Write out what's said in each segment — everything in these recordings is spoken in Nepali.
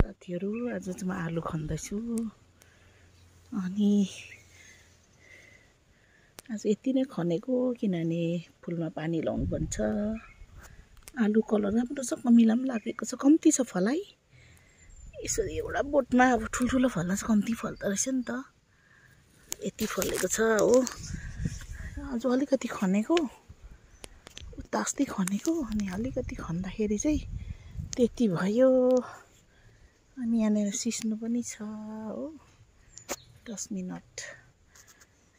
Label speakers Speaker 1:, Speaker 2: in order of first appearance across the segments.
Speaker 1: साथीहरु आज चाहिँ म आलु खन्दैछु अनि आज यति नै खनेको किनभने फुलमा पानी लाउनु पर्छ। आलु कलर राम्रो छ, कमिला पनि लागेको छ, कम्ती छ फलाइ। यसो एउटा बोटमा अब ठुल्ठुलो फल्दा चाहिँ कम्ती फल्दो रहेछ नि त। यति फलेको छ हो। आज अलिकति खनेको, उता अस्ति खनेको अनि अलिकति खन्दाखेरि चाहिँ त्यति भयो। अनि यहाँनिर सिस्नो पनि छ हो, 10 मिनट।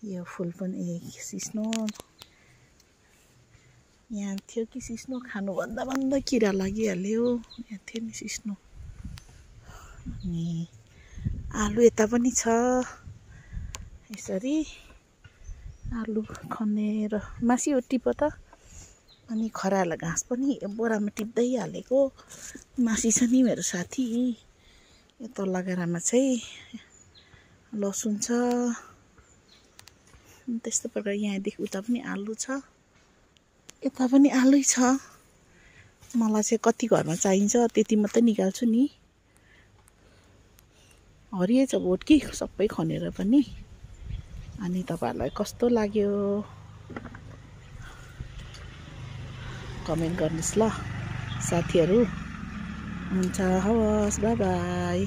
Speaker 1: यो फुल पनि सिस्नो यहाँ थियो कि सिस्नो खानु भन्दा भन्दा किरा लागिहाल्यो। यहाँ थियो नि सिस्नो। अनि आलु यता पनि छ। यसरी आलु खनेर मासियो टिप त। अनि खराला घाँस पनि बोरामा टिप्दै हालेको मासी छ नि मेरो साथी। यो तल्ला गारामा चाहिँ लसुन छ। त्यस्तो प्रकार यहाँदेखि उता पनि आलु छ, यता पनि आलु छ। मलाई चाहिँ कति घरमा चाहिन्छ त्यति मात्रै निकाल्छु नि। हरियै छ बोट कि सबै खनेर पनि। अनि तपाईहरुलाई कस्तो लाग्यो कमेन्ट गर्नुस् ल साथीहरु। हुन्छ, हवस्, बाइ बाइ।